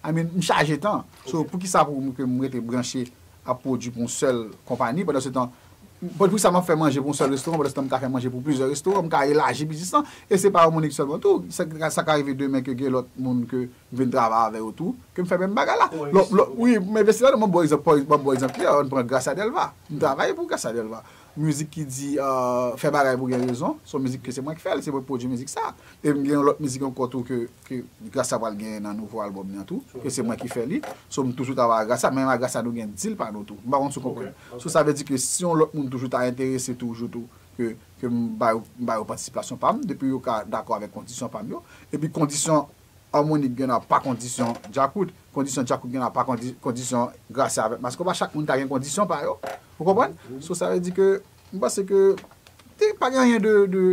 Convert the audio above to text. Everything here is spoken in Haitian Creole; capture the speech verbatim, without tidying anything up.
I mean, m chaje tan. So, poukisa pou m, ke m rete branche ap pwodui pou yon sèl konpayi, pandan se tan, pou, poukisa m ap fè manje pou yon sèl restoran, pandan se tan m ka fè manje pou plizyè restoran, m ka elaji biznis lan, e se pa Harmonic sèlman tou, sa, sa ka rive demen ke gen lòt moun ke m vin travay avè yo tou, ke m fè menm bagay la. Lòt, lòt, wi, m envesti ladan, m ap ba w egzanp, m ap ba w egzanp klè, ann pran Gracia Delva. M travay pou Gracia Delva. Mizik ki di, euh, fè bagay pou gen rezon, se yon mizik ke se mwen ki fè l, se mwen ki pwodui mizik sa. E m gen yon lòt mizik ankò tou ke, ke Gracia pral genyen nan nouvo albòm li an tou, ke se mwen ki fè li. So, m toujou travay ak Gracia, menm ak Gracia nou gen deal pa nou tou. M pa konn si w konprann. So, sa vle di ke si yon lòt moun toujou ta enterese toujou tou, ke, ke m ba yo, m ba yo patisipasyon pa m, depi yo ka dakò avèk kondisyon pa m yo. Epi kondisyon Harmonic gen nan pa kondisyon Djakout, kondisyon Djakout gen nan pa kondi-, kondisyon Gracia avèk Mass Konpa, chak moun ka gen kondisyon pa yo. Ou konprann? So, sa vle di ke, m panse ke, te, pa gen anyen de, de,